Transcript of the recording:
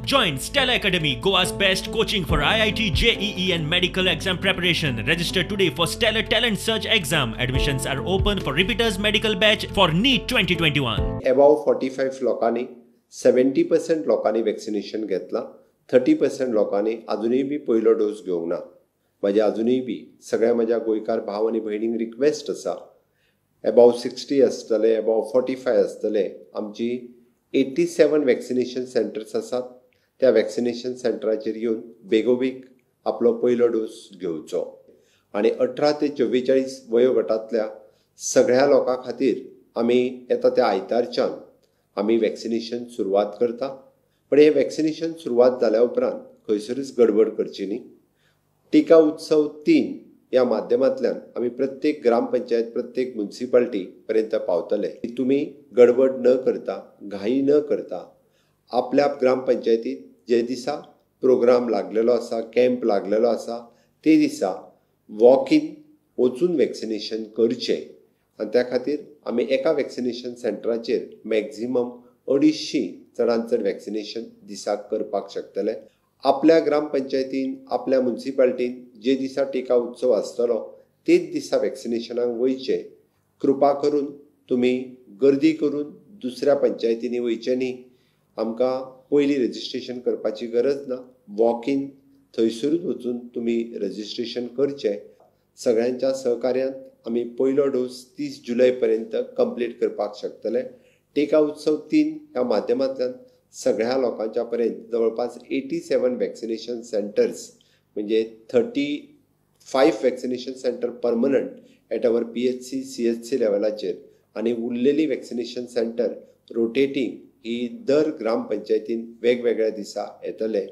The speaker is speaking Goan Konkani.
Join Stellar Academy, Goa's best coaching for IIT, JEE and medical exam preparation. Register today for Stellar Talent Search exam. Admissions are open for repeaters medical batch for NEET 2021. Above 45 लोकांनी 70% लोकांनी वॅक्सिनेशन घेतलां, 30% लोकांनी अजुनूय बी पयलो डोस घेवंक ना. म्हाजे अजुनूय बी सगळ्या म्हज्या गोंयकार भाव आनी भयणींक रिक्वेस्ट आसा, एबाव 60 आसतले, एबाव 45 आसतले, आमची 87 वॅक्सिनेशन सेंटर्स आसात, त्या वॅक्सिनेशन सेंटराचेर येवन बेगोबेग आपलो पयलो डोस घेवचो. आनी 18 ते 44 वयोगटांतल्या सगळ्या लोकां खातीर आमी येता त्या आयतारच्यान आमी वॅक्सिनेशन सुरवात करता. पण हें वॅक्सिनेशन सुरवात जाल्या उपरांत खंयसरूच गडबड करची न्ही. टिका उत्सव 3 ह्या माध्यमांतल्यान आमी प्रत्येक ग्रामपंचायत, प्रत्येक म्युनिसिपालिटी पर्यंत पावतले. तुमी गडबड न करता, घाई न करता आपल्या ग्रामपंचायतीत जे दिसा प्रोग्राम लागलेलो आसा, कॅम्प लागलेलो आसा, ते दिसा वॉक इन वचून वॅक्सिनेशन करचें. आनी त्या खातीर आमी एका वॅक्सिनेशन सेंटराचेर मॅक्झिमम 250 चडांत चड वॅक्सिनेशन दिसाक करपाक शकतले. आपल्या ग्रामपंचायतीन, आपल्या म्युनिसिपालिटीन जे दिसा टिका उत्सव आसतलो तेच दिसा वॅक्सिनेशनाक वयचें. कृपा करून तुमी गर्दी करून दुसऱ्या पंचायतींनी वयचें न्ही. आमकां पयलीं रजिस्ट्रेशन करपाची गरज ना. वॉक इन थंयसरूच वचून तुमी रजिस्ट्रेशन करचें. सगळ्यांच्या सहकार्यान आमी पयलो डोस 30 जुलय पर्यंत कंप्लीट करपाक शकतले. टिका उत्सव 3 ह्या माध्यमांतल्यान सगळ्या लोकांच्या पर्यंत जवळपास 87 वॅक्सिनेशन सेंटर्स, म्हणजे 35 vaccination centre permanent at our PHC CHC लेवलाचेर आनी उरलेली वॅक्सिनेशन सेंटर रोटेटींग ही दर ग्रामपंचायतीन वेगवेगळ्या दिसा येतले.